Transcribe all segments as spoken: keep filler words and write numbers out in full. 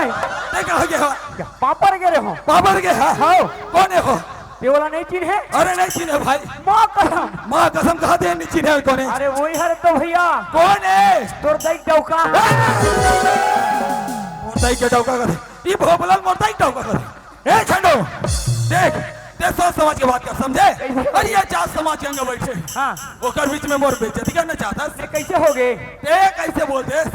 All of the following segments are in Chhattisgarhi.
तैं कहाँ गे हस? पापड़ गे रहे हों। पापड़ गे हस? हाँ। कोन हे वो? तैं ओला नइ चिन्हे? अरे नइ चिन्हें भाई। माँ कसम। माँ कसम कहा दे नइ चिन्हें कोन हे। अरे वही हरे तो भैया। कोन हे? तोर दाई के डौका। मोर दाई के डौका कथे। ई भोभला ल मोर दाई के डौका कथे। ए छंडू, देख, तैं सोच समझ के बात कर, समझे? कैसे? अरे ये जात समाज के अंग बैठे। हाँ। ओकर बीच में मोर बेइज्जती करना चाहत हस? ये कैसे हो गे? तैं कैसे बोल देस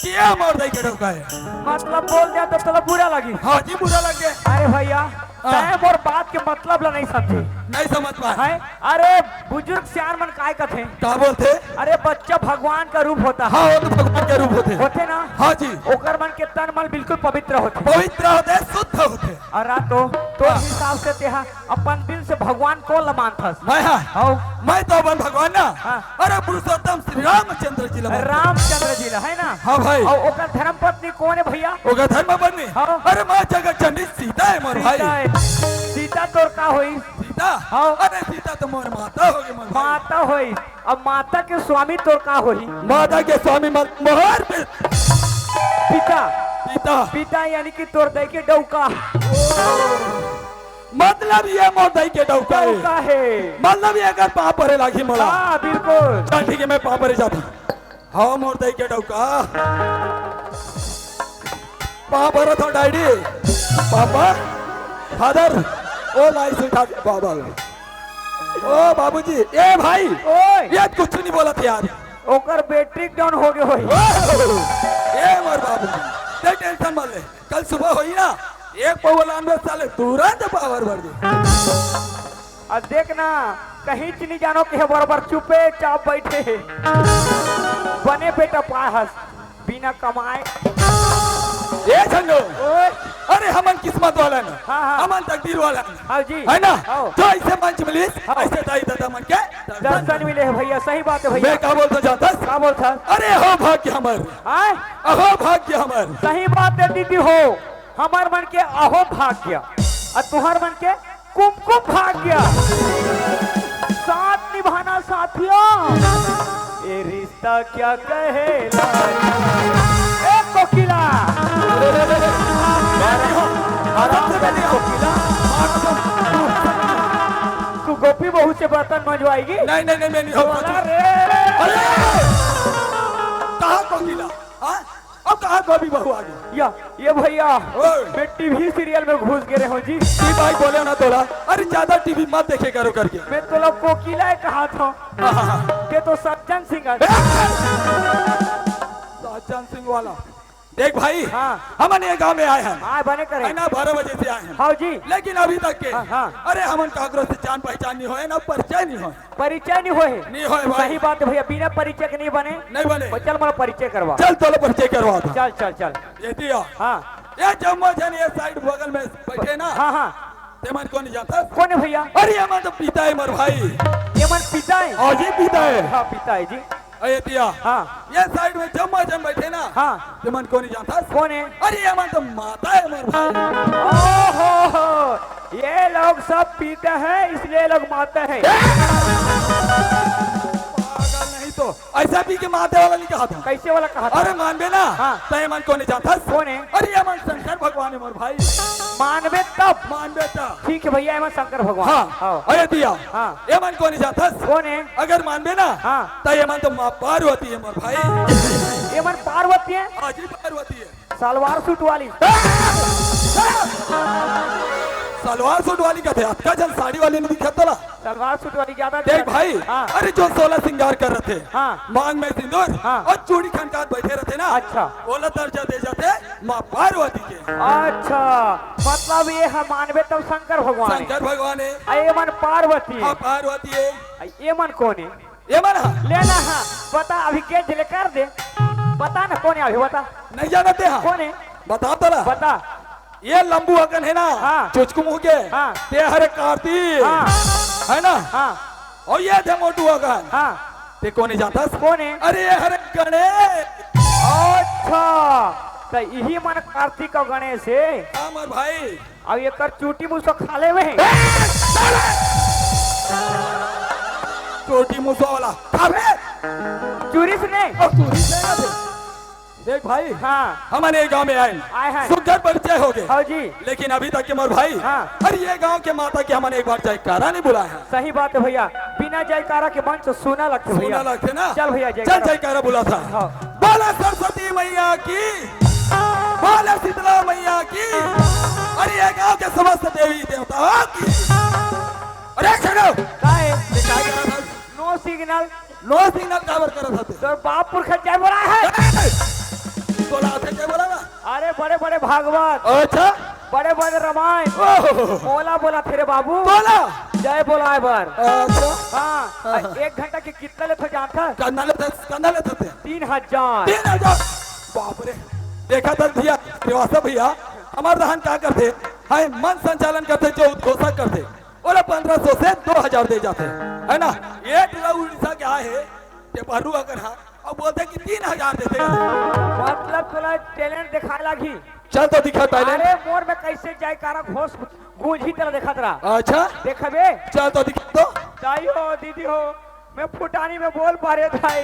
कि ये मोर दाई के डौका हे? मतलब बोल दे तो तोला बुरा लगी। हाँ जी, बुरा लग गे। अरे भैया, हाँ। तैं मोर बात के मतलब ला नइ समझे। नइ समझ पाए। हैं? अरे बुजुर्ग सियान मन काय कथे? का बोलथे? अरे बच्चा भगवान का रूप होता है। हाँ, वो तो भगवान के रूप होथे। होथे ना? हाँ जी। ओकर मन के तन मन बिल्कुल पवित्र होथे। पवित्र होथे, शुद्ध होथे। अउ रातो, तोर हाँ। हिसाब से तेहा अपन दिल से भगवान कोन ला मानथस? मैं हाँ। हौ। मैं तो अपन भगवान ना। हाँ। अरे पुरुषोत्तम श्री रामचंद्र जी ला मानथौं। रामचंद्र जी ला, है ना? हाँ भाई। अउ ओकर धर्म पत्नी कोन हे भैया? ओकर धर्म पत्नी? हाँ। अरे माँ जगत जननी सीता हे मोर भाई। सीता हे। सीता तोर का होइस? सीता? हाँ। अरे सीता तो मोर माता होगे मोर भाई। माता होइस। अब माता के स्वामी तोर का होही? माता के स्वामी मत-, मोर पे- पिता। पिता। पिता यानी कि तोर दाई के डौका। मतलब ये मोर दाई के डौका हे। डौका हे। मतलब ये अगर पाँव परे लागही मोला। हाँ, बिल्कुल। चल ठीक हे, मैं पाँव परे जाथौं। हाँ, मोर दाई के डौका। पाँव परत हौं डैडी। पापा, फादर, ओ लाइस उठा के बाबा। ओ बाबूजी, ए भाई, ओए। ये कुछ नहीं बोलत हे यार। ओकर बैटरी डाउन हो गे होही। ओ, ए मोर बाबूजी, तैं टेंशन मत ले, कल सुबह होही ना, एक पौवा लानबे साले, तुरंत पावर बढ़ जाही। अब देख ना, कहीं च नहीं जानो कि हे बरोबर चुपे चाप बैठे हे। बने बेटा पाए हस, बिना कमाए। ए झंडू, ओए। अरे हमन किस्मत वाला ना, हाँ, हाँ। हमन तकदीर वाला ना। हाँ जी। है ना? हाँ। जो ऐसे मंच मिलिस, हाँ। ऐसे दाई ददा मन के दर्शन मिले हे भैया, सही बात हे भैया। मैं का बोलथौं जानथस? का बोलथस? अरे हो भाग्य हमर। हाँ? अहो भाग्य हमर। सही बात हे दीदी हो, हमर मन के अहो भाग्य, अउ तुहर मन के कुमकुम भाग्य। साथ निभाना साथियों, ये रिश्ता क्या कहलाए। ए कोकिला। आराम से बैठ कोकिला। तू गोपी बहू से बर्तन मंजवाएगी? नहीं, नहीं, नहीं, मैं नहीं हूँ। बोला रे। अरे! कहाँ कोकिला? हाँ? अब कहाँ गोपी बहू आ गे? या, ये भैया, ओए। मैं टीवी सीरियल में घुस गे रहे हौं जी। ई भाई बोले ना तोला, अरे ज्यादा टीवी मत देखे करो करके। मैं तोला कोकिला हे कहा था। हाँ, हाँ, हाँ। ये तो सज्जन सिंह हे। ए! सज्जन सिंह वाला। देख भाई, हाँ। हमन ये गांव में आए हन। हाँ, बने करे। है ना, बारह बजे से आए हन। हाँ जी। लेकिन अभी तक के, हाँ, हाँ। अरे हमन काकरो से जान पहचान नहीं होए ना, परिचय नहीं होए। परिचय नहीं होए हे। नहीं होए भाई। सही बात हे भैया, बिना परिचय के नहीं बने। नहीं बने। चल मोला परिचय करवा। चल तोला परिचय करवा था। चल, चल, चल। ये दिया। हाँ। ये जम्मो झन ये साइड बगल में बैठे ना। हाँ, हाँ। तेमन कोन जानथस? कोन हे भैया? अरे ये मन तो पिता हे मोर भाई। ये मन पिता हे? हाँ जी, पिता हे। हाँ, पिता हे जी। अरे दिया। हाँ। ये साइड में जम्मो झन बैठे ना। हाँ। तेमन कोन जानथस? कोन हे? अरे ये मन तो माता हे मोर भाई। ओहो, ये लोग सब पिता हे, इसलिए ये लोग माता हे। पागल नहीं तो, ऐसा पी के माते वाला नहीं कहा था। कैसे वाला कहा था? अरे मानबे ना, हाँ। तो ये मन कोन जानथस? कोन हे? अरे ये मन शंकर भगवान हे मोर भाई। मानबे तब? मानबे तब। ठीक हे भैया, ये मन शंकर भगवान। हाँ। हाँ। अरे दिया। हाँ। ये मन कोन जानथस? कोन हे? अगर मानबे ना, हाँ। तो ये मन तो माँ पार्वती हे मोर भाई। ये मन पार्वती हे? हाँ जी, पार्वती हे। सलवार सूट वाली। सलवार सूट वाली कथे, अतका झन साड़ी वाली नहीं दिखत तोला। सलवार सूट वाली ज्यादा देख दिखत। भाई, हाँ। अरे जो सोलह सिंगार कर रथे, हाँ। मांग में सिंदूर हाँ। अउ चूड़ी खनकात बैठे रथे ना, अच्छा। ओला दर्जा दे जाथे माँ पार्वती के। अच्छा, मतलब ये हे मानबे तब शंकर भगवान हे। शंकर भगवान हे। अउ ये मन पार्वती हे। हाँ, पार्वती हे। अउ ये मन कोन हे? ये मन हा? ले ना हा, बता, अभी के झिले कर दे। बता ना, कोन हे अभी, बता। नहीं जानत हे हा? कोन हे? बता तोला। बता। ये लंबू अकन हे ना, हाँ। चुचकू मुँह के, हाँ। ते हरे कार्तिक, हाँ। हे ना? हाँ। अउ ये दे मोटू अकन। हाँ। ते कोन हे जानथस? कोन हे? अरे ये हरे गणेश। अच्छा, त इही मन कार्तिक अउ गणेश हे। हाँ, मोर भाई। अब एकर चूटी मुसवा खा लेवे। ए, साले! चूटी मुसवा वाला, खाबे? चूरी से नहीं। अब चूरी से ना दे। देख भाई, हाँ। हमन ये गांव में आए, आए हैं। सुघर परिचय हो गए। हाँ जी। लेकिन अभी तक के मोर भाई, हाँ। अरे ये गांव के माता के हमन एक बार जयकारा नहीं बुलाए हैं। सही बात है भैया, बिना जयकारा के मंच सूना लगथे भैया। सूना लगथे ना? चल भैया, चल जयकारा। जयकारा बुलाथन। हाँ। बोला सरस्वती मैया की, बोला शीतला मैया की, अरे ये गांव के समस्त देवी देवता की। अरे सुनो, का है? ये काय करत हस? No signal। No signal काबर करत हस? तोर बाप पुरखा जय बोला है। ए! तोला आथे जय बोला ना? अरे बड़े बड़े भागवत, अच्छा। बड़े बड़े रामायण, ओहो। मोला बोला थे रे बाबू। तोला? जय बोलाए बर। अच्छा। हाँ, हाँ। एक घंटा के कितना लेथो जानथस? कतना लेथस? कतना लेथस ते? तीन हजार। तीन हजार। बाप रे। देखा था भैया, श्रीवास्तव भैया, हमर रहन का करथे? हाय, मन संचालन करथे, जो उद्घोषक करथे, ओला पंद्रह सौ से दो हजार दे जाथे, है ना? ये टूरा उड़ीसा के आए हे, ते बरू अगर हाँ, अउ बोलथे कि तीन हजार देथे। मतलब तोला talent दिखाए लागही। चल तो दिखा talent। अरे मोर में कैसे जयकारा घोष गूंजी तेला देखत रहा। अच्छा। देखबे? चल तो दिखा तो। दाई हो, दीदी हो, मैं फुटानी में बोल पा रे दाई।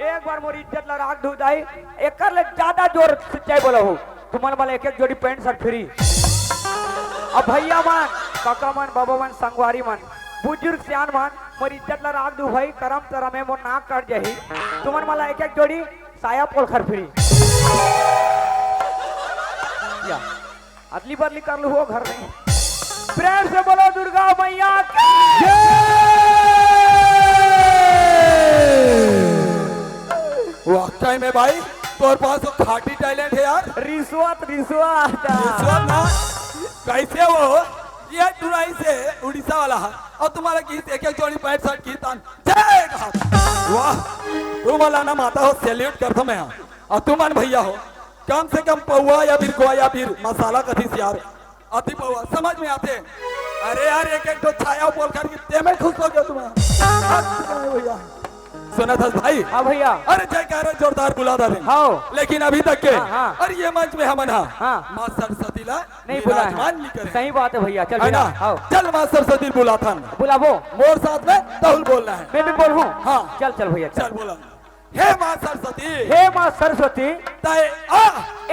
एक बार मोर इज्जत ला राख दू दाई। एकर ले ज्यादा जोर से जय बोला हो। तुमन वाला एक एक जोड़ी pant shirt free। अब भैया मन, काका मन, बाबा मन, संगवारी मन, बुजुर्ग सियान मन, मोर इज्जत ला राख दू भाई, करम तरम हे, मोर नाक कट जाही। तुमन मन ला एक एक जोड़ी साया पोलखर free। या, अदली बदली कर लू हो घर में। प्रेम से बोलो दुर्गा मैया की। वाकई में भाई, तोर पास तो खाटी talent है यार। रिश्वत, रिश्वत। रिश्वत ना, कैसे वो? ये टुराई से उड़ीसा वाला है, और तुम्हारा की एक एक जोड़ी pant shirt की तान जय कहा। वाह, तुम वाला ना माता हो, salute करता मैं। और तुमन भैया हो, कम से कम पौवा या फिर गोवा या फिर मसाला कथी से यार, अति पौवा समझ में आथे। अरे यार, एक एक ठो छाया पोलखर की ते में खुश हो गया तुम्हें। भैया। सुनत हस भाई? हाँ भैया। अरे जयकारा जोरदार बुला डारे। हाँ। लेकिन अभी तक के, हाँ, हाँ। अरे ये मंच में हमन हा, हाँ। माँ सरस्वती ला नहीं बुलाए हैं। विराजमान नहीं करे। सही बात है भैया, चल है ना? बुला, हाँ। चल माँ सरस्वती बुलाथन। बुलाबो। मोर साथ में तहुल बोलना है। मैं भी बोलूँ? हाँ। चल, चल भैया, चल। चल बोला। हे माँ सरस्वती। हे माँ सरस्वती। तय आ।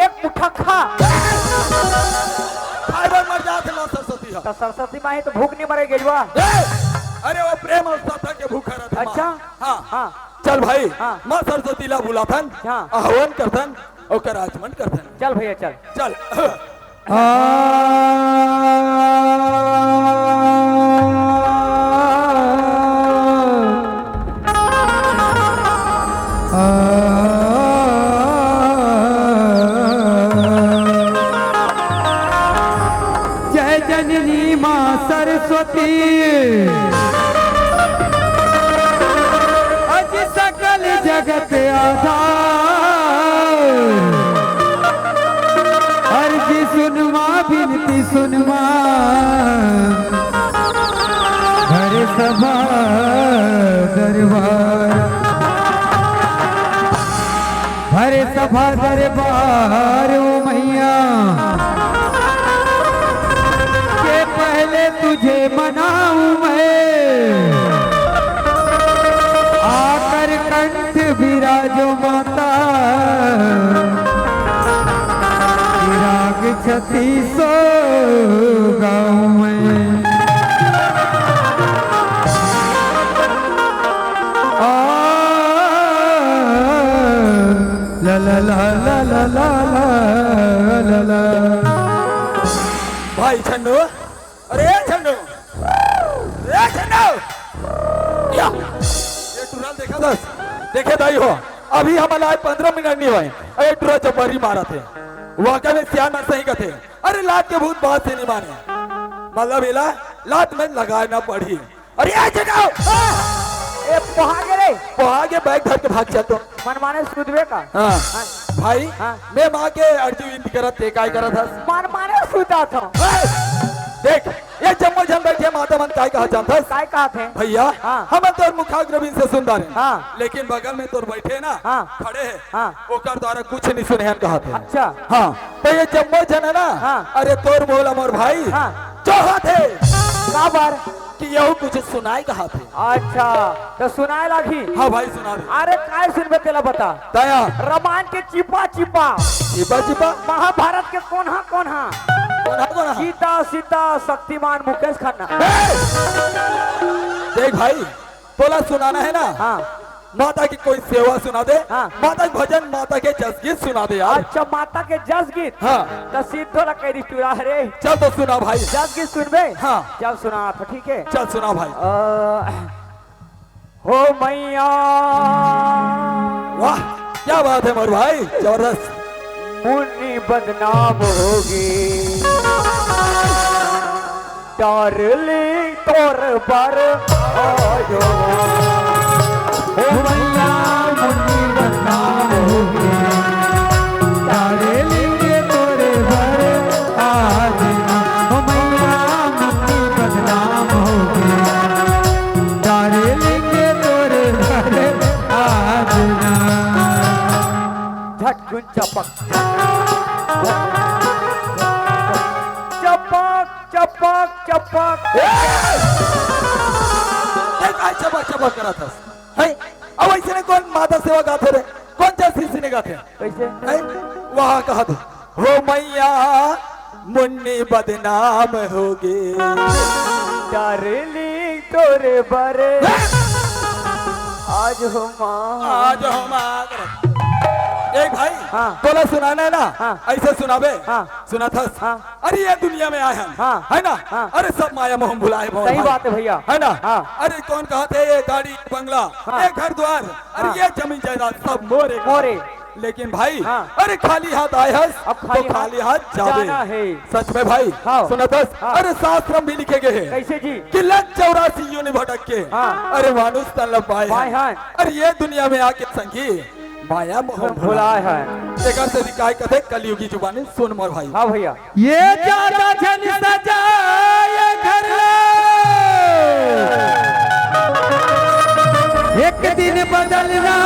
एक मुट्ठा खा। खाए बर मर जात हे माँ सरस्वती ह। तो सरस्वती माँ ही तो भूख नहीं मरे गेजवा। ए, अरे वो प्रेम और श्रद्धा के भूखा रहते माँ। अच्छा। हाँ। हाँ। चल भाई, हाँ। माँ सरस्वती ला बुलाथन, हाँ। आह्वान करथन, ओकर आचमन करथन। चल भैया, चल। चल। आ, आ, जय जननी माँ सरस्वती, अज सकल जगत आधार। अर्जी सुन माँ, विनती सुन माँ, भरे सभा दरबार, भरे सभा दरबार ओ मैया, के पहले तुझे मनाऊं मैं, आकर कंठ विराजो माता, राग छत्तीसो गाँव में। आ, ला, ला, ला। भाई छन्नू, अरे ए छन्नू, ए छन्नू, या, ये टुरा ल देखा दस, देखे दाई हो, अभी हमन आए पंद्रह मिनट नहीं होए, अरे टुरा चपरी मारत हे, वाकई में सियान मन सही कथे, अरे लात के भूत बात से नहीं माने, मतलब एला लात में लगाए ना पड़ी। अरे आ जगाओ। ए, पहा गे रे। पहा गे, bag धर के भाग चल तो। मनमाने सुतबे का? हाँ। हाँ। भाई, हाँ। मैं माँ के अर्जी विनती करत, ते काय करत हस? मनमाने सुता था। ए, देख, ये जम्मो झन बैठे माता मन काय कहा जानत हस? काय कहा थे? भैया, हाँ। हमन तोर मुखाग्र बिंद से सुनदार हैं। हाँ। लेकिन बगल में तोर बैठे ना, हाँ। खड़े हैं। हाँ। ओकर द्वारा कुछ नहीं सुने हन कहा थे। अच्छा। हाँ। तो ये जम्मो झन है ना, हाँ। अरे तोर मोला मोर भाई, हाँ। चाहत हे। काबर? कि यहू कुछ सुनाए कहाथे। अच्छा, त सुनाए लागही। हाँ भाई, सुना दे। अरे, काय सुनबे तेला बता। दया। रामायण के चिपा चिपा। चिपा चिपा? महाभारत के कोन्हा कोन्हा। कोन्हा कोन्हा? गीता, सीता, शक्तिमान, मुकेश खन्ना। ए! देख भाई, तोला सुनाना हे ना? हाँ। माता के कोई सेवा सुना दे। हाँ। माता के भजन, माता के जस गीत सुना दे यार। अच्छा, माता के जस गीत? हाँ। त सीधो ला कह दी चुरा रे। चल तो सुना भाई। जस गीत सुनबे? हाँ। चल सुना तो, ठीक है? चल सुना भाई। अ, हो मैया। वाह, क्या बात है मोर भाई, जबरदस्त। मुन्नी बदनाम होगे। डार्लिंग तोर बर आयो। ओ मैया मुन्नी बदनाम होगे। डार्लिंग तोर बर आज ना। ओ मैया मुन्नी बदनाम होगे। डार्लिंग तोर बर आज ना। झटकुन चपक। चपक, चपक, चपक। ए! ए, काय चपक, चपक करत हस? हैं? अब ऐसे ने कोन माता सेवा गाथे रे? कोन जस गीत ने गाथे? कैसे? हैं? वहाँ कहा दे, "हो मैया, मुन्नी बदनाम होगे।" डार्लिंग तोरे बरे। हैं? आज हो माँ। आज हो माँ। एक भाई, हाँ। तोला सुनाना है ना? हाँ। ऐसे सुनाबे? हाँ। सुना था? हाँ। अरे ये दुनिया में आए हम, हाँ। है ना? हाँ। अरे सब माया मोह भुलाए मोर सही भाई। बात है भैया। है ना? हाँ। अरे कोन कहाथे ये गाड़ी, बंगला, हाँ। ये घर द्वार, अरे हाँ। ये जमीन जायदाद सब मोरे। मोरे। लेकिन भाई, हाँ। अरे खाली हाथ आए हस, अब खाली तो खाली हाथ हाथ जाबे। जाना है। सच में भाई, हाँ। सुनत हस? हाँ। अरे शास्त्र में भी लिखे गए हैं कैसे जी? कि लज चौरासी योनि भटक के, हाँ। अरे मानुष तन ला पाए पाए हैं। हैं। अरे ये दुनिया में आके संगी, माया मोह भुलाए हैं। एकर से भी काय कथे कलयुगी जुबानी, सुन मोर भाई। हाँ भैया। ये ज्यादा झन सजाए घर ला, एक दिन बदलना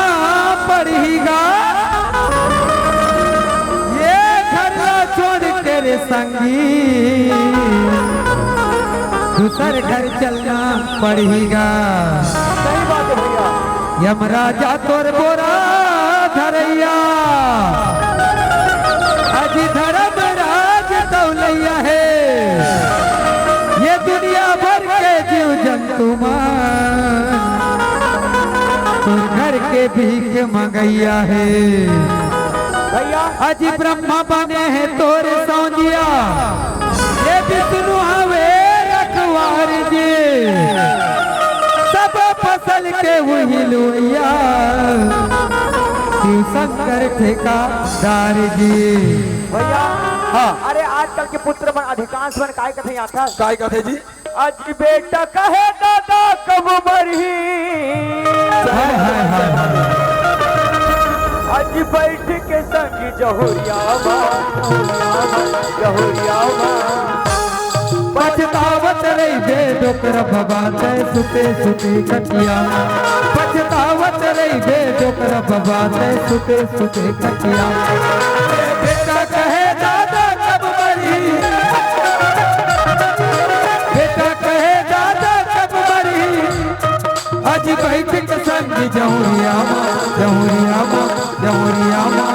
पड़ेगा। ये घर ला छोड़ के रे संगी, दूसर घर चलना पड़ेगा। सही बात है भैया। यमराजा तोर बोरा धरैया, अजी धर्मराज तौलैया हे। ये दुनिया भर के जीव जंतु मन तोर घर के भीख मंगैया हे। भैया। अजी ब्रह्मा बने हे तोर सौंजिया, ये विष्णु हवे रखवार जी, सब फसल के उही लुवैया, शिव शंकर ठेकादार जी। भैया, हाँ। अरे आजकल के पुत्र मन अधिकांश मन काय कथे आथा? काय कथे जी? अजी बेटा कहे दादा कब मरही। हाय, हाय, हाय, हाय। अजी बैठ के संग जहुरिया मा, जहुरिया मा। पछतावत रहिबे डोकरा बाबा तैं सुते सुते खटिया मा। पछतावत रहिबे डोकरा बाबा तैं सुते सुते खटिया मा। बेटा कहे दादा कब मरही। बेटा कहे दादा कब मरही। अजी बैठ के संग जहुरिया मा, जहुरिया मा, जहुरिया मा।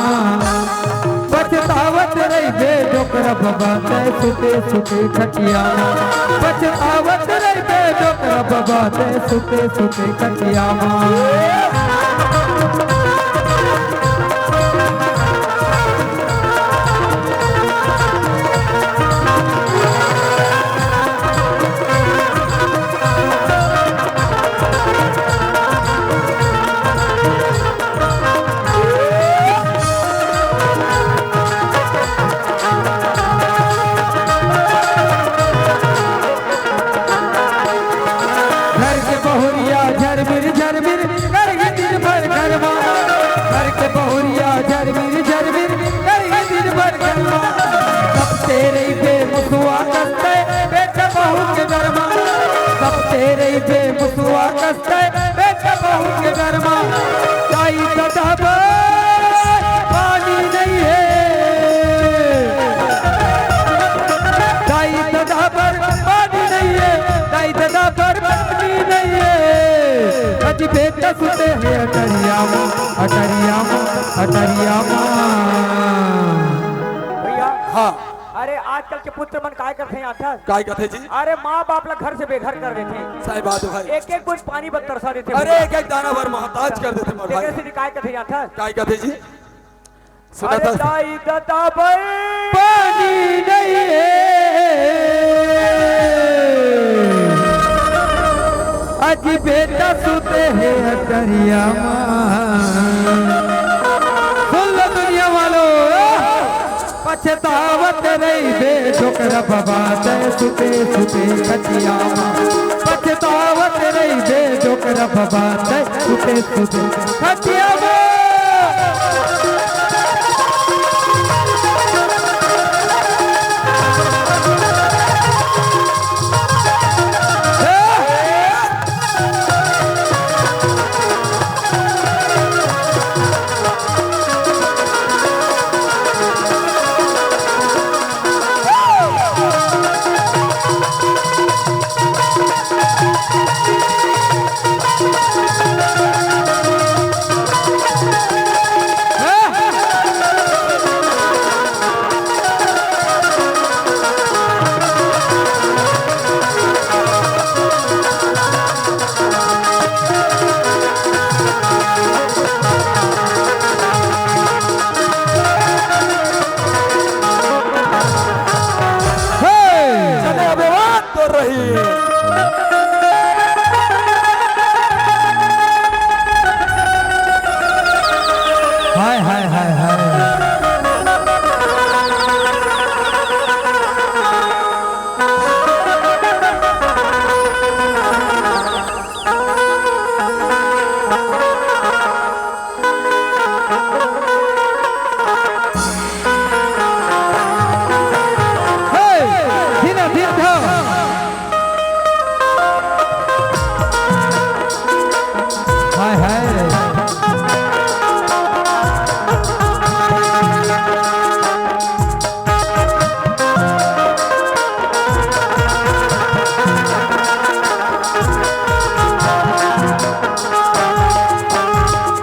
पछतावत रहिबे डोकरा बाबा तैं सुते सुते खटिया मा। पछतावत रहिबे डोकरा बाबा तैं सुते सुते खटिया मा। घर के बहुरिया झरमिर झरमिर करही दिन भर घर मा। घर के बहुरिया झरमिर झरमिर करही दिन भर घर मा। कब से रहिबे मुसवा कस तैं बेटा बहू के घर मा। कब से रहिबे मुसवा कस तैं बेटा बहू के घर मा। दाई ददा बर पानी नहीं है। दाई ददा बर पानी नहीं है। दाई ददा बर सुते हे अटरिया मा, अटरिया मा, अटरिया मा। भैया, हाँ। अरे, आजकल के पुत्र मन काय करथे जानथस? काय कथे जी? अरे, माँ बाप ला घर से बेघर कर देथे। सही बात है भाई। एक एक बूंद पानी बर तरसा देथे अरे, भैया। एक एक दाना भर मोहताज कर देथे मोर भाई। तेकरे सेती काय कथे जानथस? काय कथे जी? सुनत अरे हस? दाई ददा बर पानी नहीं है, आज बेटा सुते हे अटरिया मा। सुन लो दुनिया वालों, पछतावत रहिबे डोकरा बाबा तैं सुते सुते खटिया मा। पछतावत रहिबे डोकरा बाबा तैं सुते सुते खटिया मा। हे! चले अबे बात तो रही। हाय, हाय, हाय, हाय। हे, धीरे, धीरे था। हाय, हाय।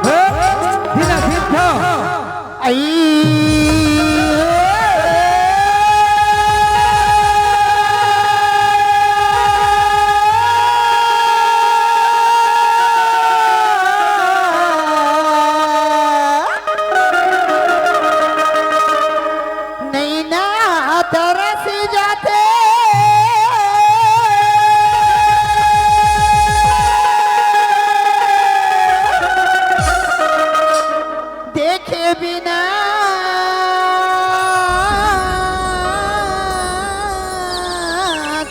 हे, धीरे, धीरे था। आई। नैना तरस जाथे। देखे बिना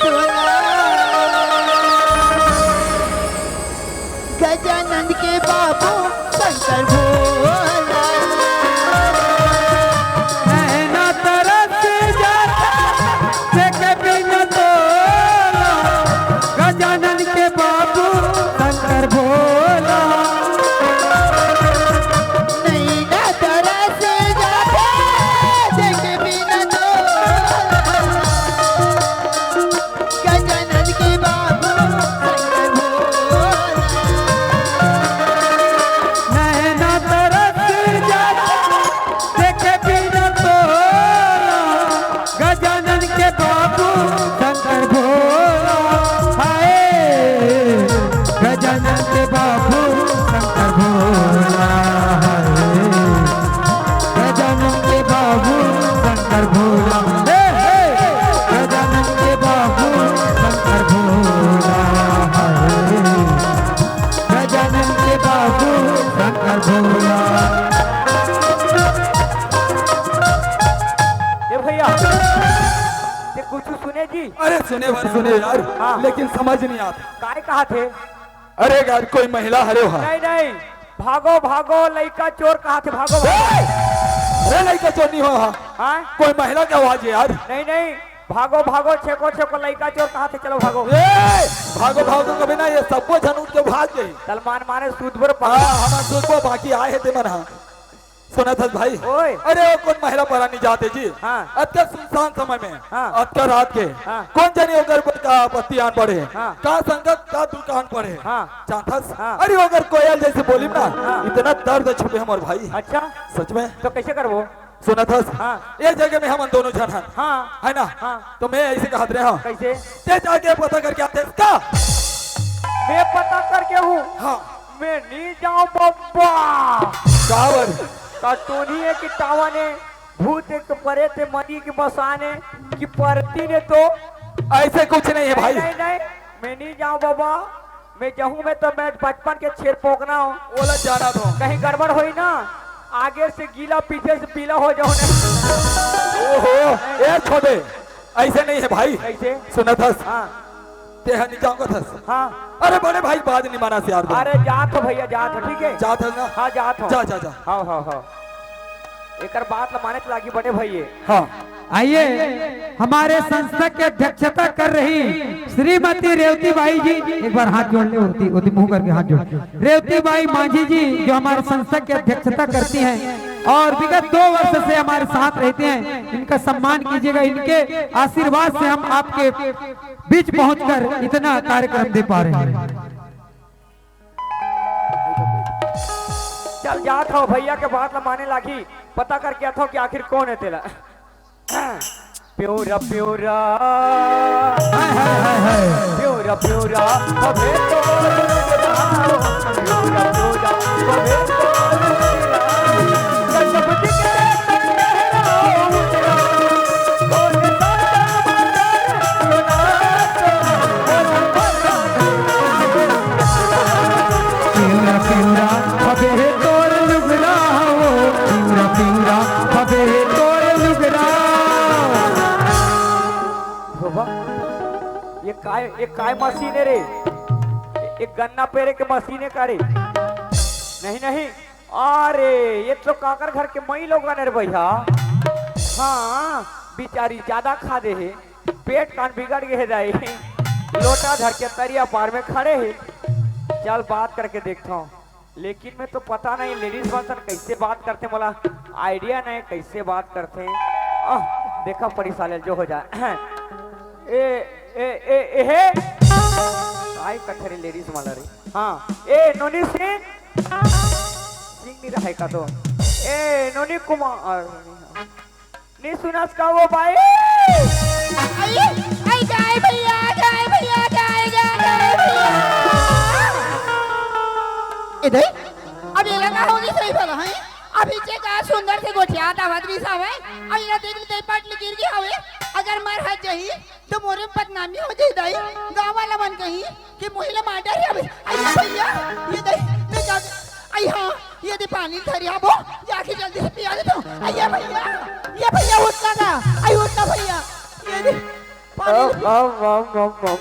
तोला। गजानंद के बाबू शंकर भोला। नैना तरस जाता, देखे बिना तोला। गजानन के बाबू शंकर भोला। नैना तरस जाता, देखे बिना तोला। गजानन के बाबू शंकर भोला। नैना तरस जाता, देखे बिना तोला। गजानन के बाबू शंकर भोला। हाय, गजानन के बाबू शंकर भोला। हाय। गजानन के बाबू शंकर भोला, हे, हे। गजानन के बाबू शंकर भोला, हे। गजानन के बाबू शंकर भोला। ए भैया, ते कुछ सुने जी? अरे सुने भाई, सुने यार, हाँ। लेकिन समझ नहीं आता। काय कहा थे? अरे यार, कोई महिला हरे हो? नहीं, नहीं, भागो, भागो, लइका चोर कहा थे, भागो, भागो। ए! अरे लइका चोर नहीं हो, हाँ। हाँ? कोई महिला के आवाज है यार। नहीं, नहीं, भागो, भागो, छेको, छेको, लइका चोर कहा थे, चलो भागो। ए! भागो, भागो, कभी ना, ये सबको झन उठ के भाग गई। सलमान माने सूद बर पकड़ा। हाँ, हमार सूद बर बाकी आए हैं ते मन, हाँ। सुनत हस भाई? ओए। अरे, वो कोन महिला परानी जात हे जी? हाँ। अतका सुनसान समय में, हाँ। अतका रात के, हाँ। कोन जनी ओकर ऊपर का आपत्ति आन पड़े? हाँ। का संकट, का दुख आन पड़े? हाँ। जानत हस? हाँ। अरे, ओकर कोयल जैसे बोली ना, हाँ। इतना दर्द छुपे हमर भाई। अच्छा। सच में। तो कैसे करबो? सुनत हस? हाँ। एक जगह में हमन दोनों झन हन। हाँ। है ना? हाँ। तो मैं ऐसे कहत रहे हूँ। कैसे? ते जाके पता करके आते हस का? मैं पता करके हूँ। हाँ। मैं नहीं जाऊँ बाबा। काबर? का टोनी हे कि टावन हे, भूत हे कि परेत हे, मरी कि मसान हे कि परती ने तो। ऐसे कुछ नहीं है भाई। नहीं, नहीं, मैं नहीं जाऊँ बाबा। मैं जाऊँ, मैं तो मैं बचपन के छेर पोकना हूँ। ओला जाना तो। कहीं गड़बड़ होई ना, आगे से गीला, पीछे से पीला हो जाऊँ ना। ओहो, ए छोटे, ऐसे नहीं है भाई। कैसे? सुनत हस? हाँ। ते ह नहीं जाऊंगा थस। हाँ। अरे बड़े भाई, बात नहीं माना यार। अरे जात हो भैया, जात हो, ठीक है? जात हस ना? हाँ, जात हो। जा, जा, जा। हाँ, हाँ, हाँ। एकर बात ल माने त लागी बड़े भैया। हाँ। आइए, हमारे संस्था की अध्यक्षता कर रही श्रीमती रेवती बाई जी, एक बार हाथ जोड़ ले, ओती, ओती मुंह करके हाथ जोड़। रेवती बाई मांझी जी, जो हमारे संस्था की अध्यक्षता करती हैं और विगत दो वर्ष से हमारे साथ रहती हैं, इनका सम्मान कीजिएगा, इनके आशीर्वाद से हम आपके बीच पहुंचकर इतना कार्यक्रम दे पा रहे हैं। चल जात हो, भैया के बात ला माने लागी, पता करके आथो कि आखिर कौन है तेला। प्योरा प्योरा, हाय, हाय, हाय, हाय। प्योरा प्योरा, अबे तो प्योरा प्योरा, अबे तो गजब दिखे तेरा उतरा। पिंगरा पिंगरा अबे तोर लुगरा हो, पिंगरा पिंगरा अबे तोर लुगरा। बाबा, ये काय, ये काय मशीन है रे? ये गन्ना पेरे के मशीन है का रे? नहीं, नहीं, अरे, ये तो काकर घर के मई लोगन रे भैया। हाँ, बिचारी ज्यादा खा दे हे, पेट कान बिगड़ गे हे दाई। लोटा धर के तरिया पार में खड़े हे। चल, बात करके देखता हूँ, लेकिन मैं तो पता नहीं लेडीज मन सन कैसे बात करते, मोला आइडिया नहीं कैसे बात करते। आह, देखा पड़ी साले जो हो जाए। ए, ए, ए, ए, हे। आई कथरी लेडीज मन रे। हाँ, ए, नोनी सिंह। सिंह नहीं रहा है का तो। ए, नोनी कुमार। नहीं सुनस का वो भाई? आई, आई, गाय भैया, गाय भैया, गाय, गाय, गाय भैया। ए दे, अब ये लगा होगी सही भला, हैं? अभी जे का सुंदर से गोठिया दावत भी सावे, अब ये देख ले, पट ले गिर गया हवे, अगर मर हट जाई, तो मोरे बदनामी हो जाई दाई, गाँव वाला मन कही कि मोहिला मार डारे हवे। अइया भैया, ये दे, मैं जा, आई हाँ, ये दे पानी धरिया बो, जाके जल्दी से पिया दे तो। अइया भैया, ये भैया उठना ना, आई उठना भैया, ये दे पानी। अम, अम, अम, अम, अम।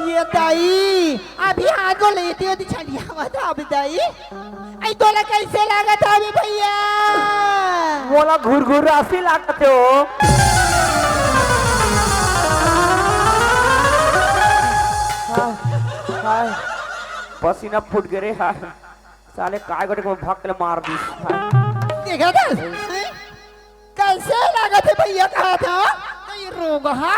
ये दाई, अभी हाथ को लेते होती छंडिया मत, अभी दाई। आई तोला कैसे लागत हवे भैया? मोला घुरघुरासी लागत हे ओ। हाय, हाय, पसीना फूट गे रे, हाय। साले काय गोटे को भक्क ले मार दिस, हाय। देखा था? कैसे लागत हे भैया कहा था? कई रोगहा,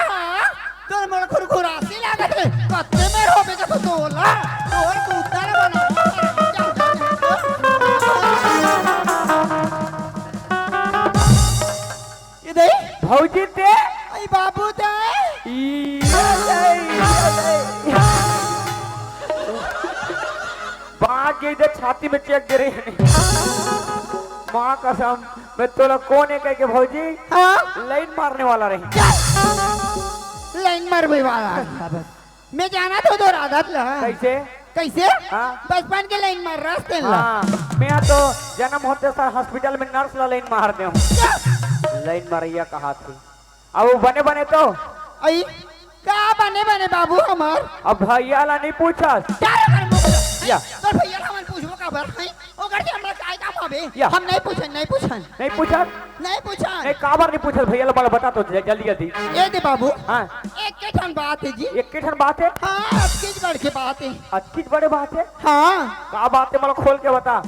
तोर मोर घुरघुरासी लागत हे। कत्ते में रोबे का तो तोला, तोर कुत्ता ला बना। ये दे? भौजी ते? आई बाबू ते? ई, बाग ये इधर छाती में चेक दे रहे हैं। माँ कसम, मैं तोला कोन हे कह के भौजी? हाँ? लाइन मारने वाला रही। लाइन मारवे वाला। मैं जानत हों तोर आदत ला। कैसे? कैसे? हाँ? बचपन के लाइन मार रहा तेन ला। हाँ, मैं तो जन्म होते सार हॉस्पिटल में नर्स ला लाइन मार दे हूँ। लाइन मारैया कहा थी। अब वो बने बने तो? आई, का बने बने बाबू हमार? अब भैया ला नहीं पूछस। क्या रे कर मुख? या। तोर भैया ला हमन पूछबो काबर? हैं? ओकर से हमरा काय काम हवे? या। हम नहीं पूछन, नहीं पूछन। नहीं पूछस? नहीं पूछन। नहीं, काबर नहीं पूछस भैया ला, मोला बता तो जल्दी, जल्दी। ये दे बाबू। हाँ। एक के ठन बात हे जी। एक के ठन बात हे? हाँ, अतकीच बड़े बात हे। अतकीच बड़े बात हे? हाँ। का बात हे, मोला खोल के बता।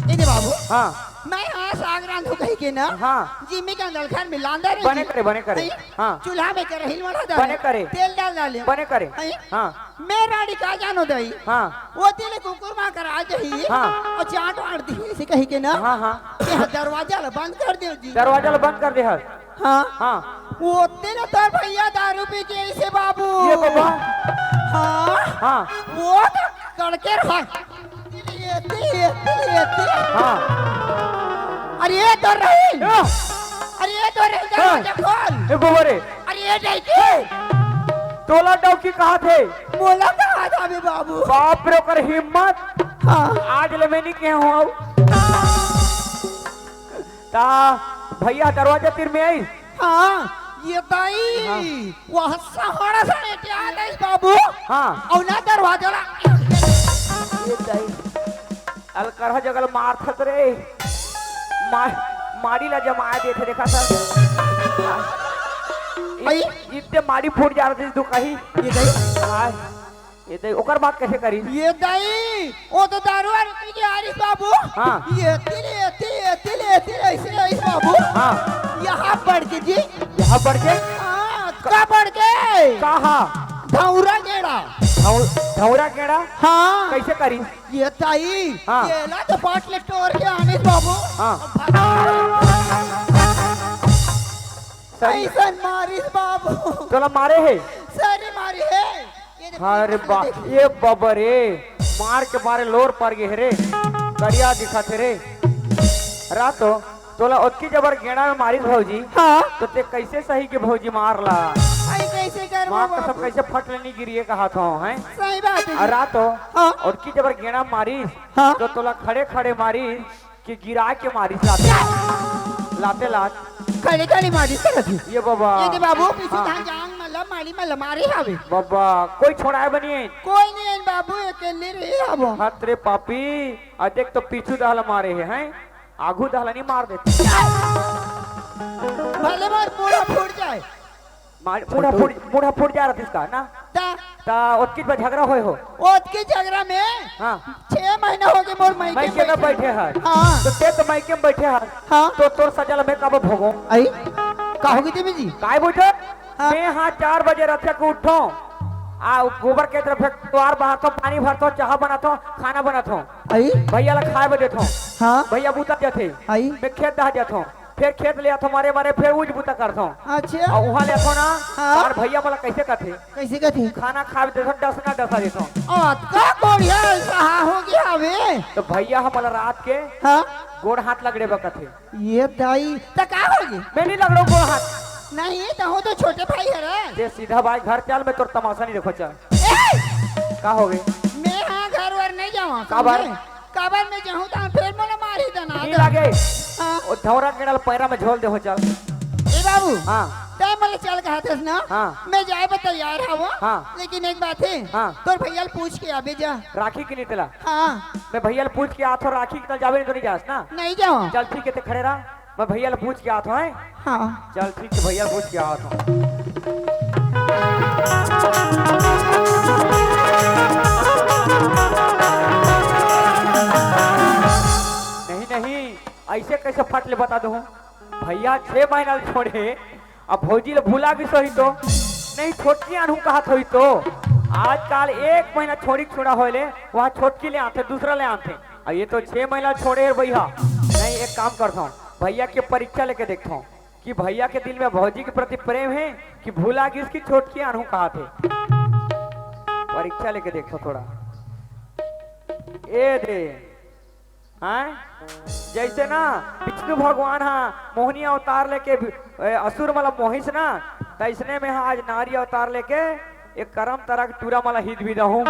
ए दे बाबू, हाँ। मैं हाँ साग रांधो कही के ना, हाँ। जिम्मी के अंदर घर में लांदा रही। बने करे, बने करे। हैं? हाँ। चूल्हा में करहिल मढ़ा डाले। बने करे। तेल डाल डाले। बने करे। हैं? हाँ। मैं रानी का जानो दई। हाँ। वो तेले कुकुर माँ कर आ जाही। हाँ। और चाट वाट दी से कही के ना। हाँ, हाँ। ये दरवाजा ला बंद कर दे जी। दरवाजा ला बंद कर दे हर। हाँ। हाँ। वो तेरे तोर भैया दारू पी के ऐसे बाबू। ये बाबा। हाँ। हाँ। वो तो कड़के रहा। ये, ये, ये, ये। हाँ। अरे ये तो रही। हाँ। अरे ये तो रही, हाँ। दरवाजा खोल। ए बाबा रे। अरे ये नहीं की। तोला डौकी कहा थे? मोला कहा था बे बाबू। बाप रे, ओकर हिम्मत। हाँ। आज ले मैं नहीं कहे हूँ। ता भैया दरवाजा तीर में आई। हाँ, ये दाई, हाँ। वह सहारा से लेके आ गई बाबू। हाँ। और ना दरवाजा ला। ये दाई, अलकरहा जगल मार थक रे। मार, मारी ला जमाया देथे, देखा था। आई। इतने मारी फूट जा रही तू कहीं। ये दाई। हाँ। ये दे, ओकर बात कैसे करी? ये दई, वो तो दारू वारू पी के आरिस बाबू। हाँ। ये तिल, ये तिल, ये तिल, ये तिल, ऐसे आइस बाबू। हाँ। यहाँ पड़ के जी। यहाँ पड़ के? हाँ, का पड़ के? कहाँ? धौरा गेड़ा। धौ-, धौरा गेड़ा? हाँ। कैसे करी? ये दई, हाँ। ये ला तो पाटले टोर के आनिस बाबू। हाँ। अब भाग। सही। ऐसन मारिस बाबू। तोला मारे है? सरी मारी है। ये देखो, अरे बा, देखो। ये बाबा रे, मार के मारे लोर पर गे रे, करिया दिखत हे रे। रातो, तोला ओतकी जबर गेंडा में मारिस भौजी, हाँ। तो ते कैसे सही के भौजी मार ला? आई कैसे कर माँ वो कसम बाबू? कैसे फट ले नहीं गिरी ये कहा था, हैं? सही बात है आ जी। रातो, हाँ। ओतकी जबर गेंडा मारिस, हाँ। तो तोला खड़े खड़े मारिस, के गिरा के मारिस लाते, लाते लात। खड़े खड़े मारिस करत हे। ये बाबा। ये दे बाबू, पीछू हाँ। धान जांग मला, माली मला मारे हवे। बाबा, कोई छोड़ाए बनी है? कोई नहीं है बाबू, अकेले रहे हबो। हत रे पापी, आ देख तो पीछू दहला मारे है, हैं? आगू दहला नहीं मार देते। भले मार पूरा फूट जाए। मार, मुड़ा फूट, मुड़ा फूट जा रहा इसका ना? ता। ता ओतकी बा झगड़ा होए हो? ओतकी झगड़ा में हाँ। छह महीना हो गए मोर मायके मायके में बैठे। बैठे हर। हाँ। तो ते तो मायके में बैठे हर। हाँ। तो तोर सजा ल मैं कब भोगो? आई? का होगी देवी जी? काय बुझो? हाँ। मैं हाँ चार बजे रथे के उठो, आ गोबर के तरफ द्वार बहातो, पानी भरतो, चाहा बनातो, खाना बनातो। आई? भैया ला खाए बर देतो। हाँ। भैया बूता जाथे। आई? मैं खेत दहा जातो। फिर खेत ले आथो मारे मारे, फिर उज बुता करथो। अच्छा। और वहाँ ले आथो ना, हाँ। तार भैया मला कैसे कथे? कैसे कथे? खाना खाए देथो, डसना डसा देथो। अतका कोढ़िया ऐसा हो गया हवे। तो भैया हमला रात के हाँ। गोड़ हाथ लगड़े बा कथे। ये दाई, त का हो गई? मैं नहीं लगड़ो गोड़ हाथ। नहीं, तहूँ तो छोटे भाई है रे। जे सीधा भाई घर चल, मैं तोर तमाशा नहीं देखो चल। ए! का हो गई? मैं हाँ घर वर नहीं जावा, काबर? समझे? काबर में जाहूं त फेर मोला मारही त ना नहीं दे। लागे। हाँ। ओ धौरा के डाल पैरा में झोल दे हो चल। ए बाबू। हाँ। तै मोला चल कहत हस ना। हाँ। मैं जाए बर तैयार हवं। हाँ। लेकिन एक बात है। हाँ। तोर भैया ल पूछ के आबे जा। राखी के लिए तेला। हाँ। मैं भैया ल पूछ के आथो, राखी के तल जाबे नहीं तो नहीं जास ना। नहीं जाओ। चल ठीक है, ते खड़े रह, मैं भैया ल पूछ के आथो, हैं? हाँ। चल ठीक है, भैया ल पूछ के आथो। नहीं, नहीं, ऐसे कैसे फट ले बता दूं? भैया छह महीना ले छोड़े, अब भौजी ले भुला गिस होही तो? नहीं, छोटकी आनहूं कहत होही तो? आजकल एक महीना छोड़ी छोड़ा होए ले, वहाँ छोटकी ले आथे, दूसरा ले आथे। अब ये तो छह महीना छोड़े हे भैया। नहीं, एक काम करता हूँ, भैया के परीक्षा लेके देखता हूँ कि भैया के दिल में भौजी के प्रति प्रेम है कि भुला गिस कि छोटकी आनहूं कहत हे। परीक्षा लेके देखो थोड़ा। ए दे, हैं? जैसे ना विष्णु भगवान हा मोहनी अवतार लेके भी, ए, असुर मला मोहिस ना, तैसने में हा आज नारी अवतार लेके एक करम तरह के टूरा मला हित भी रहूं।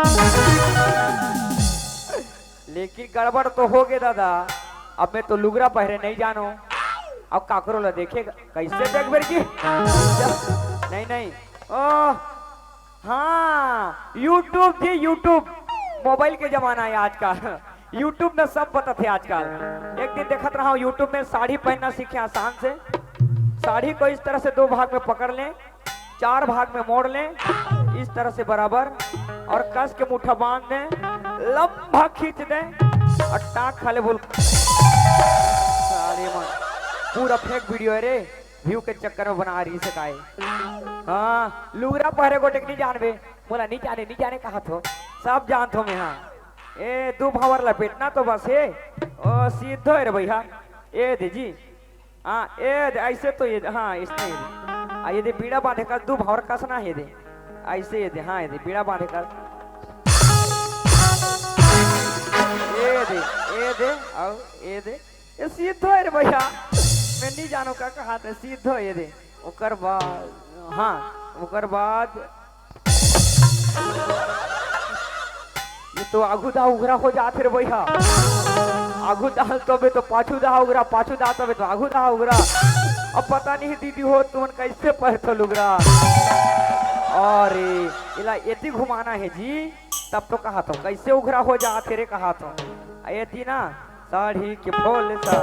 लेकिन गड़बड़ तो हो गे दादा, अब मैं तो लुगरा पहरे नहीं जानो, अब काकरो ला देखे कैसे देख बेर की? नहीं, नहीं, ओ, हाँ, YouTube जी, YouTube, mobile के जमाना है आजकल। YouTube में सब बताथे आजकल। एक दिन देखत रहा हूँ, YouTube में साड़ी पहनना सीखे आसान से। साड़ी को इस तरह से दो भाग में पकड़ लें, चार भाग में मोड़ लें, इस तरह से बराबर, और कस के मुट्ठा बांध दें, लंबा खींच दें और टांग खाले बोल। साले मन, पूरा fake video हे रे। View के चक्कर में बना रही से काय? हाँ, लुगरा पहरे गोटे के नहीं जानबे, मोला नहीं जाने, नहीं जाने कहा थो, सब जानथो मैं। हाँ, ए दू भांवर लपेटना तो बस हे। ओ सीधो हे रे भैया, ए दे जी। हाँ, ए दे, ऐसे तो ये, हाँ, इसने ये दे। आ, ये दे बीड़ा बांधे का, दू भांवर कसना हे दे। ऐसे ये दे, हाँ, ये दे बीड़ा बांधे का। ए दे, ए दे, आओ, ए दे। ये सीधो हे रे भैया, मैं नहीं जानों का कहा था, सीधो ये दे। ओकर बाद, हाँ, ओकर बाद ये तो आगू दा उघरा हो जात हे रे भैया। आगू दा तबे तो पाछू दा उघरा, पाछू दा तबे तो आगू दा उघरा। अब पता नहीं दीदी हो तुमन कैसे पहरथो लुगरा। अरे, इला एती घुमाना हे जी, तब तो कहा थो कैसे उघरा हो जात हे रे कहा थो। आ एती ना साड़ी के फूल सा।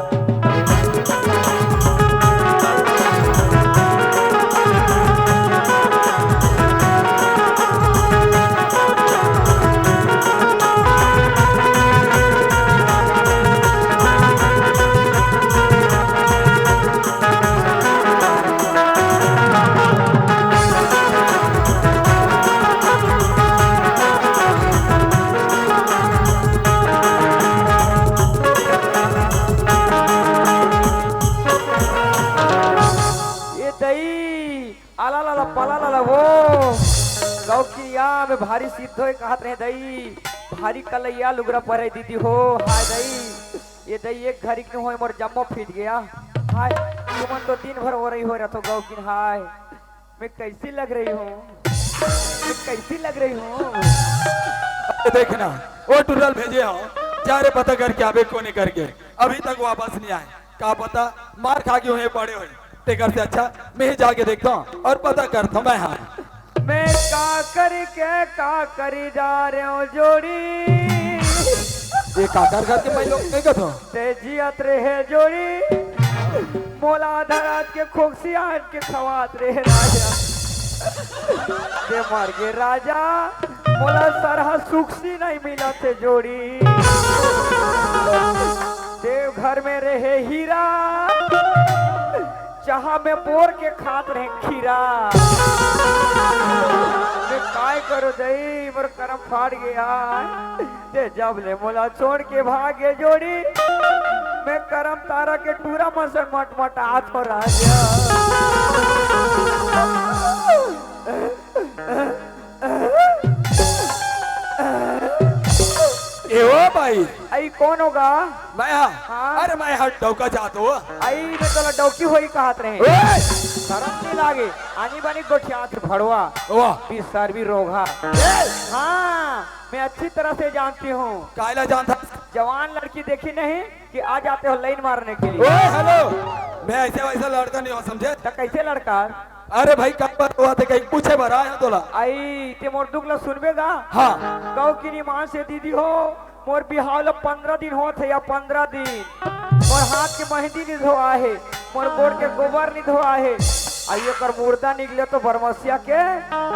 ए दई, आला लाला पाला लाला वो। गौ किनिया में भारी सिद्ध होए कहत रहे दई, भारी कलैया लुगरा पहरे दीदी हो। हाय दई, ए दई एक घरी के होए मोर जम्मो फिट गया। हाय, तुमन तो दिन भर ओरई हो रहा तो गौ किन हाय। मैं कैसी लग रही हूँ? मैं कैसी लग रही हूँ? अरे देखना, वो टुर्रल भेजे हो, जा रे पता करके आबे कोने करके, अभी तक वापस नहीं आए। का पता मार खा के हुए पड़े हुए, तेकर से अच्छा मैं ही जाके देखता हूँ और पता करता हूँ मैं। हाँ, मैं का करी के का करी जा रहे हो जोड़ी। ये का कर करके मैं लोग नहीं कहता हूँ। ते जियत रहे जोड़ी, मोला आधा रात के खोकसी आन के खवात रहे राजा। ते मर गे राजा, मोला सरहा सुखसी नहीं मिलत हे जोड़ी। देवघर में रहे हीरा, चाहा में बोर के खात रहे खीरा। मैं काय करो दई, मोर करम फाड़ गया। ते जब ले मोला छोड़ के भागे जोड़ी, मैं करम तारा के टूरा मन से मटमटात हो राजा। ए ओ भाई। आई कौन होगा? मैं हा। हाँ। अरे मैं हा डौका जात हो। आई मैं तोला डौकी होई कहत रहे। ओए! शरम नहीं लागे, आनी बानी गोठियात भड़वा। वाह। बिसरवी रोघा। ए! हाँ, मैं अच्छी तरह से जानती हूँ। कायला जानता? जवान लड़की देखी नहीं कि आ जाते हो लाइन मारने के लिए। ओए, हेलो, मैं ऐसे वैसा लड़का नहीं हूँ, समझे? तो कैसे लड़का? अरे भाई, कब पर हुआ थे, कहीं पूछे भरा है तोला? आई, ते मोर दुख ला सुनबे गा? हाँ। गौ की निमान से दीदी हो, मोर बिहाव ला पंद्रह दिन होत हे या पंद्रह दिन। मोर हाथ के मेहंदी नहीं धोआ हे, मोर गोड़ के गोबर नहीं धोआ हे। आई ओकर मुर्दा निकले तो बरमसिया के,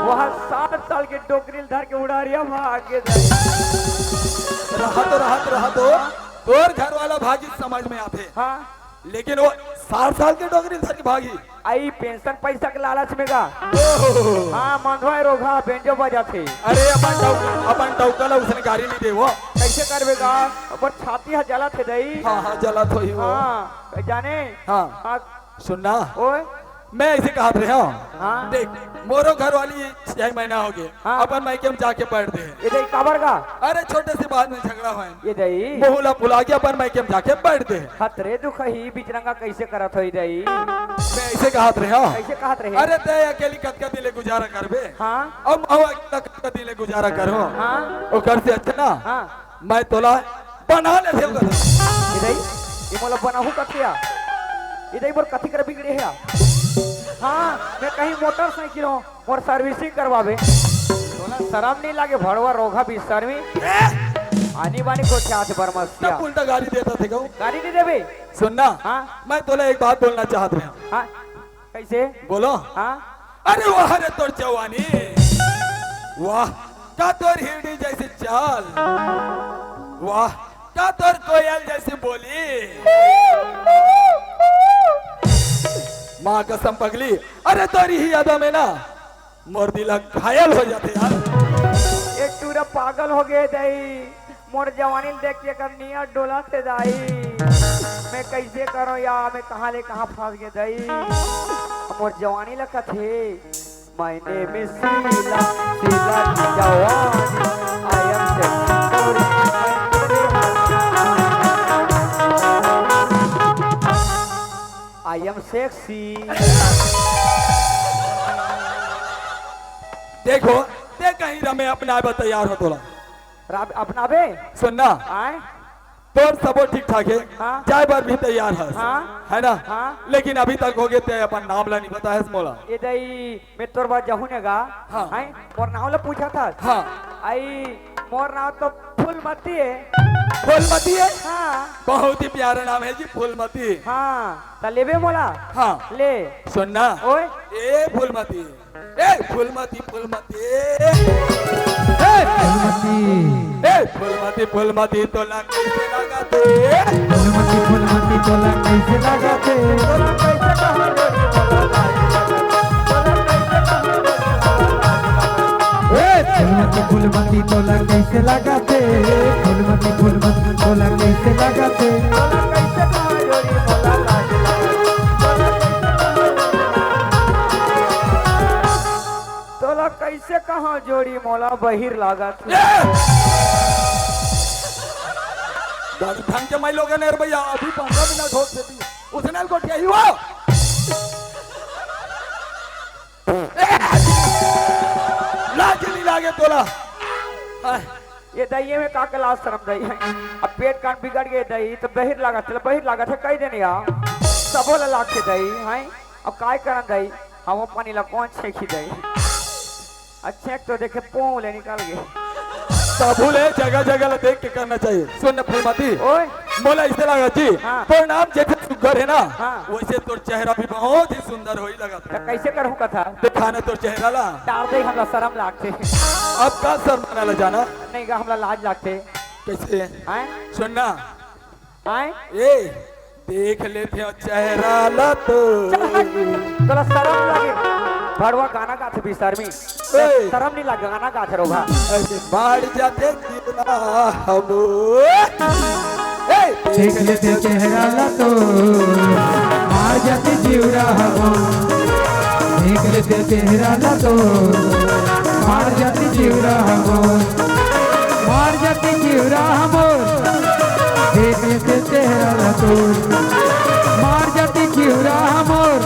वहाँ सात साल के डोकरी ल धर के उड़ारिया भाग के जाए। रहा तो, रहा तो, रहा तो, तोर घर वाला भागी समझ में आथे। हाँ। लेकिन वो सात साल के डोकरी ल धर के भागी। आई पेंशन पैसा के लालच में गा। ओहो। हाँ, मंधवा रोघा बेंजो बजाथे। अरे अपन डौ-, अपन डौका ला उसने गाड़ी नहीं दे वो। कैसे करबे गा? अपन छाती हा जलत हे दई। हाँ, हाँ, जलत होही वो। हाँ, जाने? हाँ। हाँ। सुनना। ओए। मैं ऐसे कहत रहे हूँ। हाँ। देख, मोरो घर वाली छह महीना हो गए। हाँ। अपन मायके में जाके बैठ दे। ये दई काबर गा? अरे छोटे से बात में झगड़ा होए। ये दई। मोहला फुला के अपन मायके में जाके बैठ दे। हतरे दुख ही बिचरंगा कैसे करत होई दई? मैं ऐसे कहत रहे हूँ। कैसे कहत रहे? अरे तय अकेली कतका दिन ले गुजारा करबे? हाँ। अब मैं अकेला कतका दिन ले गुजारा करूँ? हाँ। ओकर से अच्छा ना। हाँ। मैं तोला बना ले थे ओकर। ये दई, ये मोला बनाहू कथिया। ये दई मोर कथी कर बिगड़े है? हाँ, मैं कहीं मोटरसाइकिल हूँ, मोर सर्विसिंग करवाबे। तोला शरम नहीं लागे भड़वा रोघा बिसरमी? ए! आनी बानी को क्या थे बरमसिया? तब उल्टा गाली देता थे कहूँ। गाली नहीं देबे? सुनना। हाँ। मैं तोला एक बात बोलना चाहत रहे हूँ। हाँ। कैसे? बोलो। हाँ। अरे वाह रे तोर जवानी, वाह का तोर हिरणी जैसे चाल, वाह का तोर कोयल जैसी बोली? माँ कसम पगली, अरे तोरी ही यादा में ना मोर दिल घायल हो जाथे यार। ए टूरा पागल हो गे दई, मोर जवानी ल देख के कर नियत डोलथे दाई। मैं कइसे करों यार, मैं कहाँ ले कहाँ फंस गे दई। मोर जवानी ल कथे, My name is Sheila, Sheila की जवानी। I am sexy, sorry, I am sexy। देखो, ते कहीं रमे अपनाए बर तैयार हो तोला। राब-, अपनाबे? सुन ना। आय? तोर सबो ठीक ठाक हे, हाँ। जाए बर भी तैयार हस, हाँ। है ना? हाँ। लेकिन अभी तक हो गे ते अपन नाम ला नहीं बताए हस मोला। ए दई, मैं तोर बर जहूँ ने गा, हाँ। हैं? मोर नाम ला पूछा था। हाँ। आई, मोर नाम तो फूलमती हे। फूलमती हे? हाँ। बहुत ही प्यारा नाम हे जी, फूलमती। हाँ, त लेबे मोला? हाँ। ले। सुन ना। ओए। ए फूलमती, ए फूलमती, फूलमती। ए फूलमती। ए फूलमती, फूलमती, तोला कइसे लागथे? फूलमती, फूलमती, तोला कइसे लागथे? तोला कइसे कहा जोड़ी मोला लागे? तोला कइसे कहा जोड़ी मोला लागे? ए फूलमती, फूलमती, तोला कइसे लागथे? फूलमती, फूलमती, तोला कइसे लागथे? तोला कइसे कहा जोड़ी मोला लागे? तोला कइसे कहा जोड़ी मोला लागे? तोला कइसे कहा जोड़ी मोला बहिर लागत हे। ए! बड़ ढंग के माई लोगन यार भैया, अभी पंद्रह मिनट होत हे, उसने गोठिया ही वो। ए! लाज नहीं लागे तोला? हाँ। ये दइये में का के लाज शरम दई हे? अब पेट कान बिगड़ गे दई, तो बहिर लागत, चल बहिर लागत हे, कह देने यार। सबो ला लाग के दई, हैं? अब काय करन दई? हम पानी ला कौन छेंकी दई? अच्छा, एक तो देखे पोंव ले निकल गे। तभू ले जगह जगह ला देख के करना चाहिए। सुन न फूलमती, ओए। मोला ऐसे लगा जी, हाँ। तोर नाम जैसे सुग्घर हे ना, हाँ। वैसे तोर चेहरा भी बहुत ही सुंदर होई लगा। त कैसे करहूँ कथा? दिखा ना तोर चेहरा ला। डार दे, हमला शरम लागथे। अब का शर्माना ला जाना? नहीं गा, हमला लाज लागथे। कैसे? हैं? सुन ना, आय? ए, देख लेथे चेहरा ला तो। चल हट, तोला शरम लागे। भड़वा गाना गाथे बेशर्मी। ए। शरम नहीं लागे, गाना गाथे रोगा। ऐसे बाढ़ जाथे जितना हम। ए, देख लेथे चेहरा ला तो। मार जाथे जिउरा हमर। देख लेथे चेहरा ला तो। मार जाथे जिउरा हमर। मार जाथे जिउरा हमर। देख लेथे चेहरा ला तोर। मार जाथे जिउरा हमर।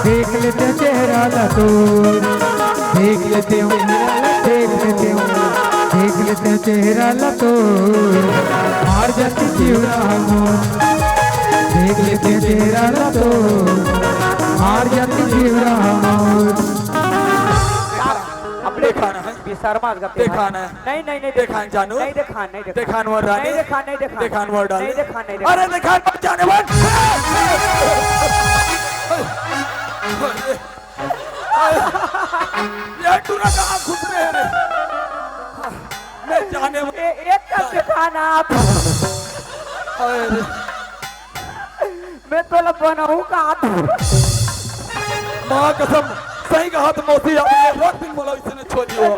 देख लेथे चेहरा ला तोर। देख लेथे, देख लेथे, देख लेथे चेहरा ला तोर। मार जाथे जिउरा हमर। देख लेथे चेहरा ला तोर। मार जाथे जिउरा हमर। अब देखा ना है। बेशर्मा गप देखा ना। नहीं, नहीं, नहीं देखा। देखा जानू। नहीं देखा, नहीं देखा। देखा नवर रानी। नहीं देखा, नहीं देखा। देखा नवर डाली। नहीं देखा, नहीं देखा। अरे देखा नवर जाने मन। ये टूरा कहाँ घुस रहे रे? मैं जाने मन। ए-, एक कप देखा ना आप। अरे। मैं तोला बनाऊं का? माँ कसम, सही कहा तो मौसी, अब ये रोज दिन बोला इसने छोड़ी हो।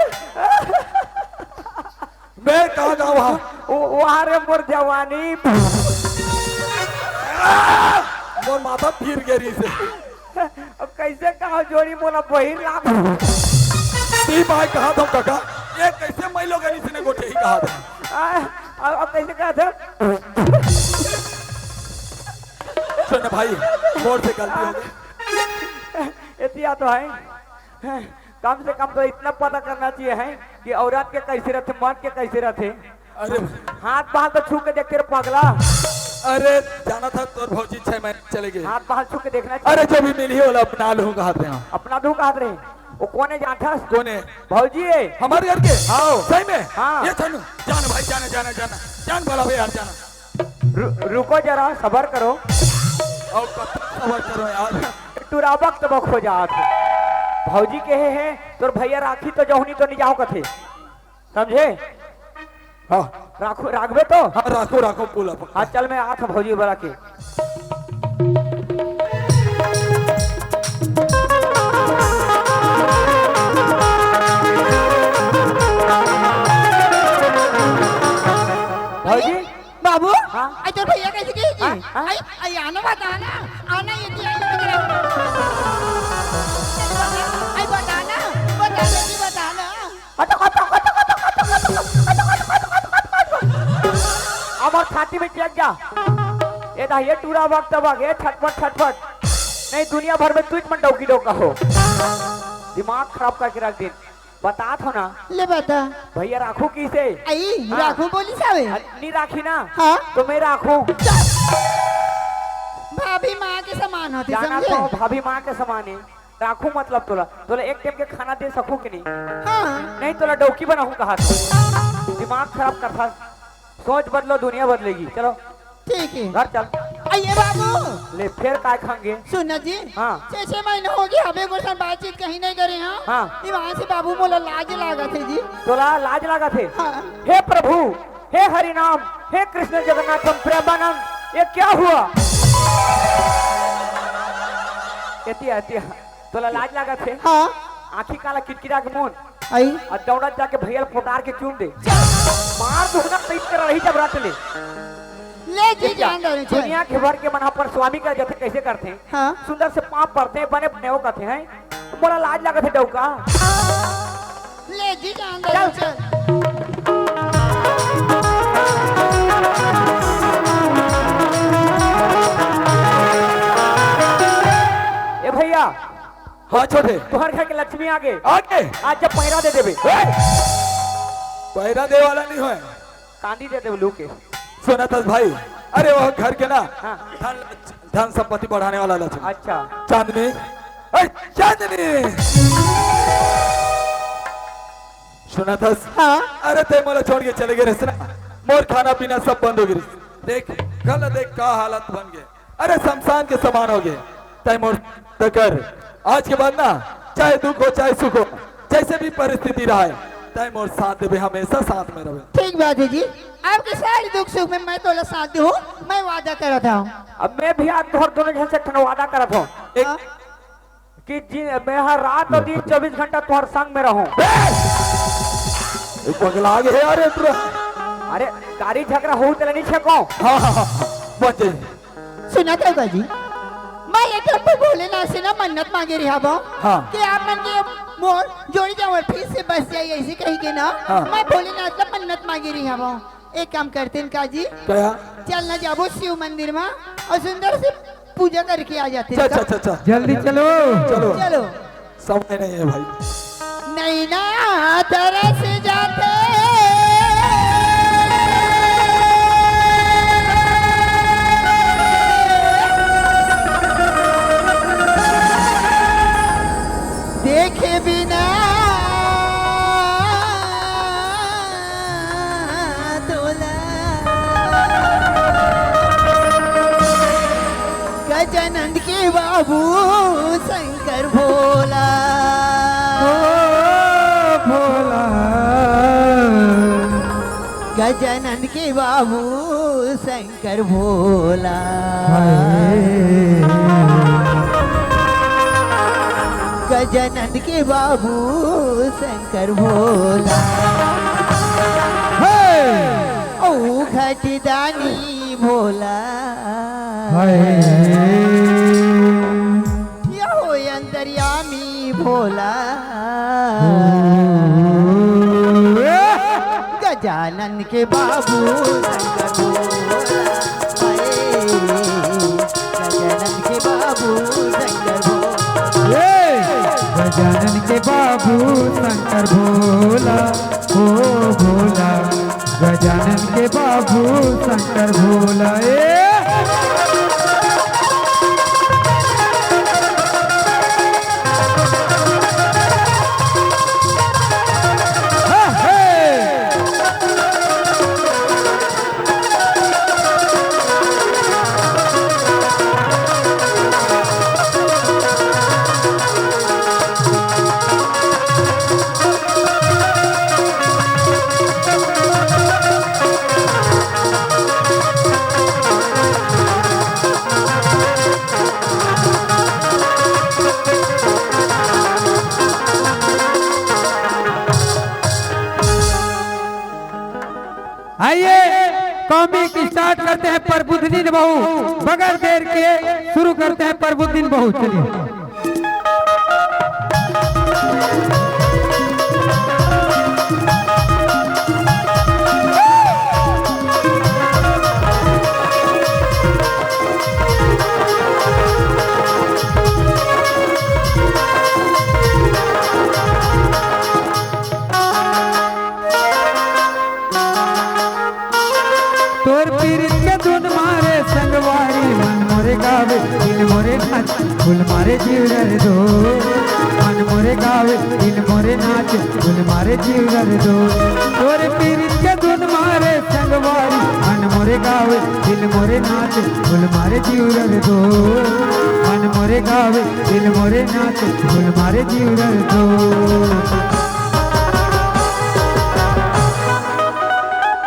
मैं कहाँ जाऊँ वहाँ? वो, वहाँ रे मोर जवानी। मोर माथा फिर गे रही से। अब कैसे कहा जोड़ी मोला बहिर लाग। ती भाई कहा था काका, ये कैसे मैं लोग इसने गोठे ही कहा था। आ, अब, अब कैसे कहा था? सुन भाई, मोर से गलती हो गई। एतिया तो है, कम से कम तो इतना पता करना चाहिए है कि औरत के कैसे रहते, मर्द के कैसे रहते। अरे। हाथ बाल तो छू के देखते रहे पगला। अरे, जाना था तोर भौजी छह महीने चले गए। हाथ बाल छू के देखना चाहिए। अरे, जो भी मिली होला अपना लूँ कहा थे। अपना लूँ कहा थे। वो कौन है जानता? कौन है? भौजी है। हमारे घर के? हाँ। सही में? हाँ। ये जान, जान भाई, जाना, जाना, जाना। जान भला भाई यार, जाना। रु-, रुको जरा, सबर करो। और कब तक सबर करो यार? टुरा बक तबक हो जात। भौजी कहे है, तोर भैया राखी तो जौहनी तो नहीं जाओ कथे। समझे? हाँ। राखू, राखबे तो? हाँ, राखो, राखो, बोला, बोला। हाँ, चल, मैं आत हूँ भौजी बोला के। भौजी? बाबू, हाँ? आई तोर भैया कैसे कही जी? हाँ, हाँ? आई, आई आना बताना, आना ये दिया, ये दिया। आई बताना, बताना जी, बताना। हमर छाती में चेक जा। ए दा, ये टूरा वक्त बग, ए छटपट, छटपट। नहीं, दुनिया भर में तुझ मन डौकी डौका हो। दिमाग खराब करके रख दिन। बतात हो ना। ले बता। भैया राखू किसे? आई, हाँ। राखू बोली सावे। अरे, नी राखी ना। हाँ। तो मैं राखू। भाभी माँ के समान होती, जाना समझे? तो भाभी माँ के समान है। राखू मतलब तोला, तोला एक टाइम के खाना दे सकूं कि नहीं? हाँ। नहीं, तोला डौकी बनाऊं कहा तो। दिमाग खराब कर था। सोच बदलो, दुनिया बदलेगी। चलो। ठीक है। घर चल। आइए बाबू। ले, फिर काय खाएंगे? सुन ना जी। हाँ। छह, छह महीने हो गए, अबे गुलशन बातचीत कहीं नहीं करे, हाँ? हाँ। ये वहाँ से बाबू मोला लाज लागत हे जी। तोला लाज लागत हे? हाँ। हे प्रभु, हे हरि नाम, हे कृष्ण जगन्नाथम प्रेमानंद, ये क्या हुआ? एतिया, एतिया, तोला लाज लागत हे? हाँ। आँखी काला किटकिटा के मुन। आई। और दौड़त जाके भैया ल पोटार के चूम दे। मार दूँ ना, पीट के रही जब रट ले। ले जी, एतिया, जान दे, चल। दुनिया के भर के मन पर स्वामी कर जथे, कैसे करथे? हाँ। सुंदर से पाँव परथे, बने बने वो करथे हैं। मोला लाज लागत हे डौका। ले जी, जान दे, चल। चल। ए भैया। हाँ छोटे। तोहर घर के लक्ष्मी आगे। आगे। आज जब पैरा दे देबे। ए! पैरा दे वाला नहीं होय। कांदी दे देबे लू के। सुनत हस भाई, अरे वो घर के ना, हाँ। धन, धन संपत्ति बढ़ाने वाला लक्ष्मी। अच्छा। चांदनी, ए, चांदनी। सुनत हस? हाँ। अरे तैं मोला छोड़ के चले गे रहिस ना, मोर खाना पीना सब बंद हो गे रहिस। देख, कल देख का हालत बन गे। अरे शमशान के समान हो गे। तैं मोर तकर आज के बाद ना, चाहे दुख हो चाहे सुख हो, जैसे भी परिस्थिति रहे, तैं मोर साथ देबे, हमेशा साथ में रहे। ठीक बात है जी, आपके सारे दुख सुख में मैं तोला साथ दूँ, मैं वादा करत हूँ। अब मैं भी आज तोहर दोनों झन से एक ठन वादा करत हूँ। एक हाँ। कि जी, मैं हर रात और दिन चौबीस घंटा तोहर संग में रहूँ। ए! ये पगला गे हे यार, ये पूरा। अरे, गाड़ी झगड़ा हो तेला नहीं छेको। हाँ, हाँ, हाँ, हाँ, बच जाइए। सुनत हव का जी, मैं एक बार भोलेनाथ से ना मन्नत मांगे रहे हवं हाँ। कि आप मन के मोर जोड़ी जवार फिर से बस जाए, ऐसे कही के ना हाँ। मैं भोलेनाथ से मन्नत मांगे रहे हवं। एक काम करते हैं का जी, क्या? चल ना जाबो शिव मंदिर में और सुंदर से पूजा करके आ जाते हैं चल, का? चल, चल, चल। जल्दी चलो। चलो। चलो। समय नहीं है भाई। नैना तरस जाते देखे बिना तोला। गजानंद के बाबू शंकर भोला। ओ भोला। गजानंद के बाबू शंकर भोला। हाय। गजानंद के बाबू शंकर भोला। हे। ओ घट दानी भोला। हाय। यो अंतर्यामी भोला। ओ। गजानन के बाबू शंकर भोला, हाय। गजानन के बाबू शंकर भोला। ए, गजानन के बाबू शंकर भोला, ओ भोला, गजानन के बाबू शंकर भोला, ए। करते हैं प्रबुद्धनीन बहू, बगैर देर के शुरू करते हैं प्रबुद्धनीन बहू। चलिए। तोर पीरित के धुन मारे संगवारी, मन मोरे गावे, दिल मोरे नाचे, फूल मारे जीव डरे डोल। मन मोरे गावे, दिल मोरे नाचे, फूल मारे जीव डरे डोल। तोर पीरित के धुन मारे संगवारी, मन मोरे गावे, दिल मोरे नाचे, फूल मारे जीव डरे डोल। मन मोरे गावे, दिल मोरे नाचे, फूल मारे जीव डरे डोल।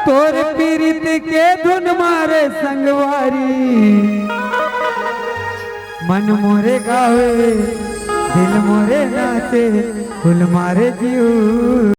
तोर पीरित के धुन मारे संगवारी, मन मोरे गावे, दिल मोरे नाचे, फूल मारे जीव।